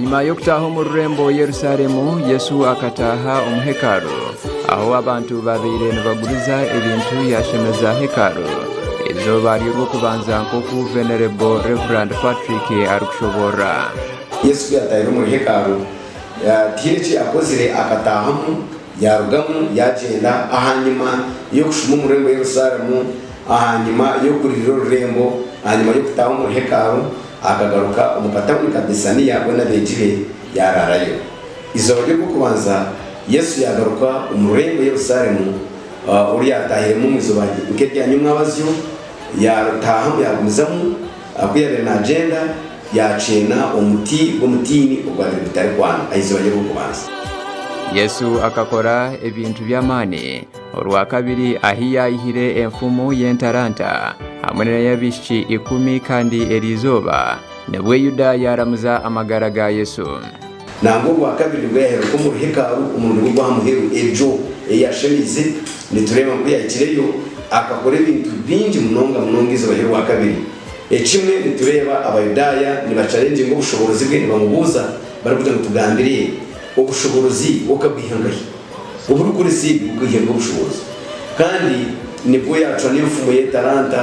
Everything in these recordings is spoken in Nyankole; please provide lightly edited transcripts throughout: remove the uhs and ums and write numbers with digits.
Bwanyima y'okutaaha omu rurembo Yerusalemu, Yesu akataaha omu hekalu, ahu abantu baabaire nibaguriza ebintu yaashemeza hekalu eizooba ry'Orwokubanza nk'oku Venerable Rev. Patrick arikushoboorora. Yesu ku yaataahire omuri hekalu, tihaine eki yaakozire, akataahamu yaarugamu yaagyenda. Ahanyima y'okushuma omu rurembo Yerusaalemu, ahanyima y'okuririra orurembo, ahanyima y'okutaaha omuri hekalu, Akagaruka omu katawuni ka Besaniya we n'abeegi be, yaaraarayo. Eizooba ry'Orwokubanza, Yesu yaagaruka omu rurembo Yerusaalemu, oru yaataahiremu omu izooba nk'erya nyomwabazyo, yaarutaahamu yaagumizamu. Ku yaabaire naagyenda, yaakyeena omuti gw'omutiini ogwabaire gutarikwana aha izooba ry'Orwokubanza. Yesu akakora ebintu by'amaani Orwakabiri ahi yaayihire enfumu y'entaranta hamwe n'ey'abaishiki ikumi kandi eri izooba nibwo Yuda yaaramuza amagara ga Yesu. Nangwa orwakabiri nibwo yaaheruka omuri hekalu omurundi gwe ogw'aha muheru egyo ei yaashemeize. Nitureeba ngu ku yaahikireyo akakora ebintu bingi munonga munonga eizooba ry'orwakabiri. Ekimwe nitureeba Abayudaaya nibacarenginga obushoboorozi bwe nibamubuuza barikugira ngu tugambire obushoboorozi okabwiha nkahi? Oburikukoresa ebi bukaiherwa obushoboorozi. Kandi nibwo yaacwa n'enfumu y'etalanta,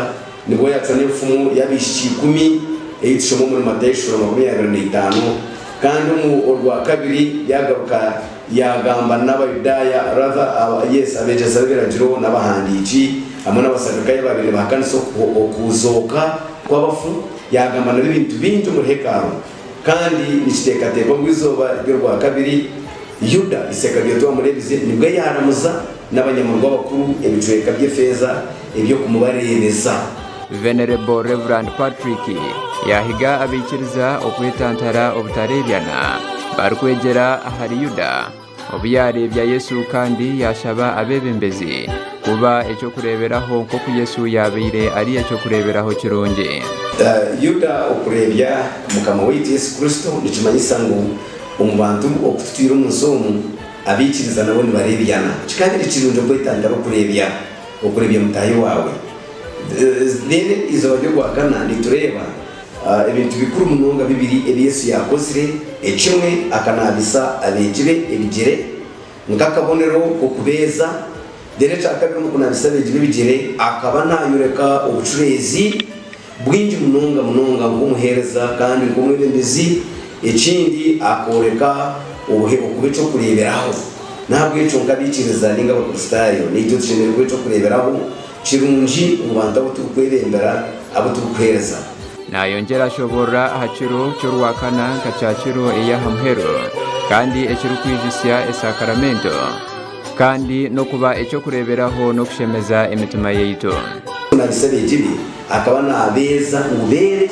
nibwo yaacwa n'enfumu y'abaishiki ikumi, ei tushoma omuri Matayo eshuura 25. Kandi omu orwakabiri yaagaruka yaagamba n'Abayudaaya, rather, aba, yes, abeegyesa b'ebiragiro n'abahandiiki hamwe n'Abasadukayo abaabaire nibahakanisa okuzooka kw'abafu, yaagamba nabo ebintu bingi omuri hekalu. Kandi nikiteekateekwa ngu eizooba ry'orwakabiri, Yuda Isekalyoti owamureebize nibwo yaaramuza n'abanyamurwa abakuru ebicweka by'efeeza eby'okumubareebeza. Venerable Rev. Patrick yaahiga abaikiriza okwetantara obutareebyana barikwegyera ahari Yuda obu yaareebya Yesu kandi yaashaba abeebembezi kuba eky'okureeberaho nk'oku Yesu yaabaire ari eky'okureeberaho kirungi. Yuda okureebya Mukama waitu Yesu Kristo nikimanyisa ngu Omu bantu oku tutwire omu nsi omu, abaikiriza nabo nibareebyana. Kikaabaire kirungi okwetantara okureebya, okureebya mutaahi waawe. Then eizooba ry'Orwakana nitureeba ebintu bikuru munonga bibiri ebi Yesu yaakozire. Ekimwe, akanaabisa abeegi be ebigyere nk'akabonero k'okubeeza. Then ekyakabiri, omu kunaabisa abeegi be ebigyere, akaba naayoreka obucureezi. Bwingi munonga munonga nk'omuheereza kandi nk'omwebembezi. Ekindi, akooreka obuhe okuba eky'okureeberaho. N'ahabw'ekyo nk'abaikiriza nainga Abakristaayo, naitwe tushemereire kuba eky'okureeberaho kirungi omu bantu abu turikwebembera, abu turikuheereza. Naayongyera ashoboorora aha kiro ky'Orwakana nka kyakiro ey'aha muheru kandi ekirikwijutsya esakaramento kandi n'okuba eky'okureeberaho n'okushemeza emitima yaitu. Naabisa abeegi be Akaba naabeeza ngu beere,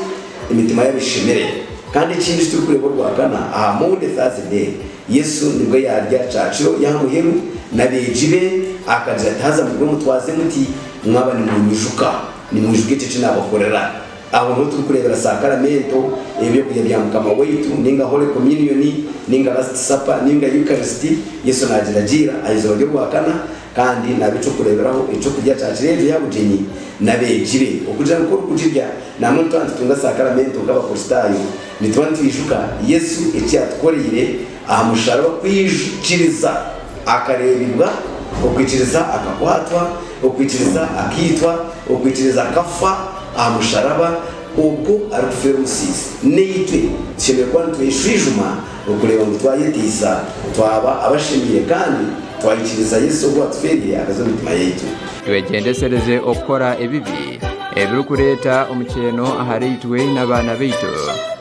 emitima yaabo eshemere. Kandi ekindi eki turikureeba Orwakana, aha Maundy Thursday, Yesu nibwo yaarya kyakiro y'aha muheru n'abeegi be, akagira ati, Haza mugume mutwaze muti, mwaba nimunyijuka, nimwijuka ekyo eki naabakorera. Aho niho turikureebera sakaramento, ebyokurya bya Mukama waitu, nainga Holy Communion, nainga Last Supper, nainga Eucharist, Yesu naagiragiira aha izooba ry'Orwakana, Kandi naaba eky'okureeberaho eky'okurya kya kiro egyo y'abugyenyi n'abeegi be. Okugira ngu ku orikugirya, nambwenu twaba nitutunga sakaramento nk'Abakristaayo, nituba nitwijuka Yesu eki yaatukoreire aha musharaba kwikiriza akareebibwa, okwikiriza akakwatwa, okwikiriza akaitwa, okwikiriza akafa aha musharaba obwo arikufeera omusiisi. Naitwe tushemereire kuba nitweshwijuma okureeba ngu twayeteisa, twaba abashemeire kandi Twaikiriza Yesu ogu atufeereire akaza omu mitima yaitu. Twegyendesereze okukora ebibi ebirikureeta omukyeeno ahariitwe n'abaana baitu,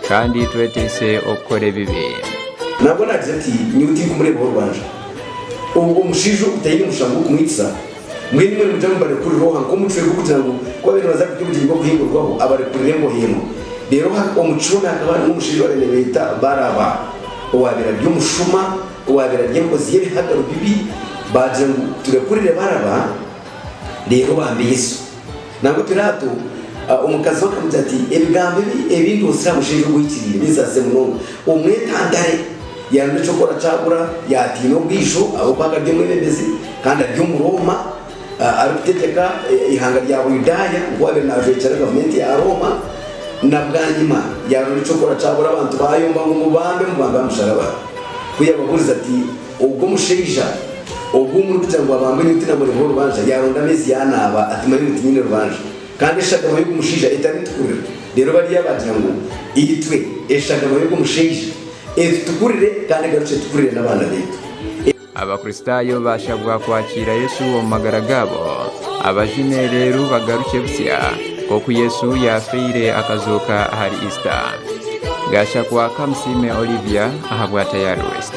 kandi tweteise okukora ebibi. Nabwo naagira ati, Nyowe tinkumureebaho rubanja. Ogu omushaija ogu taine mushango gw'okumwitisa. Mbwenu imwe nimugira ngu mbarekurire oha nk'omucwe gw'okugira ngu ku baabaire nibaza kurya obugyenyi bw'Okuhingurwaho, abarekurire embohe emwe? Reero omu kicumbi hakaba harimu omushaija ou baabaire nibeeta Baraba, owaabaire ari omushuma. Owaabaire ari enkozi y'ebihagaro bibi, baagira ngu turekurire Baraba, reero obambe Yesu. Nangwa Pilaato omukazi we akamugira ati, Ebigambo ebi ebi ndoosire aha mushaija ogu ohikiriire binsaasize munonga. Omwetantare. Yaaronda eky'okukora kyabura, yaatiina obwisho ahabw'okuba akaba ari omwebembezi kandi ari Omurooma arikutegyeka eihanga rya Buyudaaya nk'owaabaire naajwekyera gavumenti ya Rooma. Na bwanyima yaarora eky'okukora kyabura abantu baayomba ngu, Mubambe, mubambe aha musharaba. Ku yaababuurize ati, Ogwo mushaija ogu murikugira ngu abambwe nyowe tinamureebaho rubanja, yaaronda amaizi yaanaaba ati, Manya ngu tinyine rubanja. Kandi eshagama y'ogwo mushaija etarintukurira. Reero bariya baagira ngu, Itwe eshagama y'ogwo mushaija etutukurire kandi egarukye etukurire n'abaana baitu. Abakristaayo baashabwa kwakiira Yesu omu magara gaabo, abajune reero bagarukye busya, nk'oku Yesu yaafeire akazooka ahari Isita. Gashakwa Kamusiime Olivia ahabwa Tayari West.